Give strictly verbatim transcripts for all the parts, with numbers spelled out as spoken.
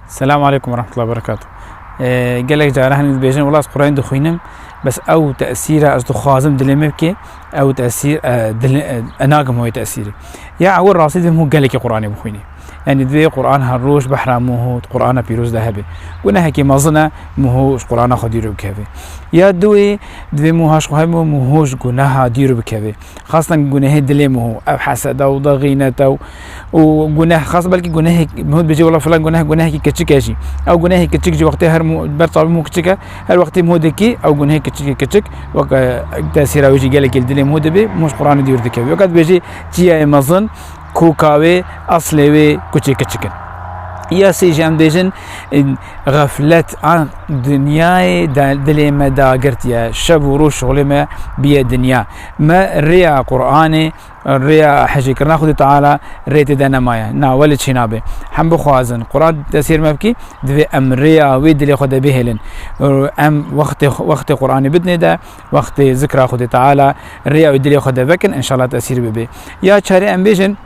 Selamu aleykum ve rahmetullahi ve berekatuhu. Ee, gelek cara hene dibêjin, "Wela ez Qur'anê dixwînim, bes ew tesîra ez dixwazim dilê me bike, ew tesîr, e, dilê, e, e, nakim wê tesîrê." Ya ewil rastî divê hû gelekî Qur'anê bixwînî. Yani divê Qur'an her roj behra miho Qur'ana pîroz de hebe. Gunehekî mezin e, miho ji Qur'ana xwe dîro bikeve. Ya duwê divê miho ji xwe hebe, miho ji guneha dîro bikeve. Xastan gunehê dilê miho, ev heseda û dexîneta û, û guneh, xas belkî gunehek, miho dibêje, "Wela filan guneh, gunehekî kiçik e jî." Ew gunehê kiçik jî wextê her miho, ber çavê miho kiçik e, her wextê miho dikî, ew gunehê kiçikê kiçik, wek, e, tesîra wê jî gelekî li dilê miho dibe, miho ji Qur'anê dûr dikeve. Wek dibêje, çiyayê mezin, koka wê, eslê wê, kuçê kiçik in. Ya sê jî em dibêjin, e, xeflet an dinyayê de dilê me dagirtiye, şev û roj şixulê me biye dinya. Me rêya Qur'anê, rêya hejêkirina Xwedê Teala rê tê de nemaye. Na, welê çê nabe. Hem bixwazin Qur'an tesîr me bikî, divê em rêya wê dilê xwe de bihêlin. Em wextê, wextê Qur'anê bidinê de, wextê zikra Xwedê Teala, rêya wê dilê xwe de vekin, înşallah tesîr bibe. Ya çarê em bêjin,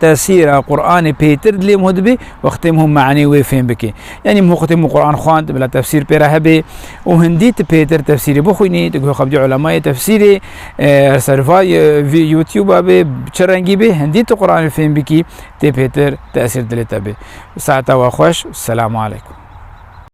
tesîra Qur'anê pêtir dilê miho dibe, wextê miho manê wê fêm bike. Yani miho wextê miho Qur'an xwend, bila tefsîr pê re hebe û hindî tu pêtir tefsîrê bixwînî, tu guhê xwe bidî ulemayê tefsîrê, e, ser va, e, vî YouTube be, çi rengî be, hindî tu Qur'anê fêm bikî, tê pêtir tesîr dilê te be. Saeta we xweş, selamu aleykum.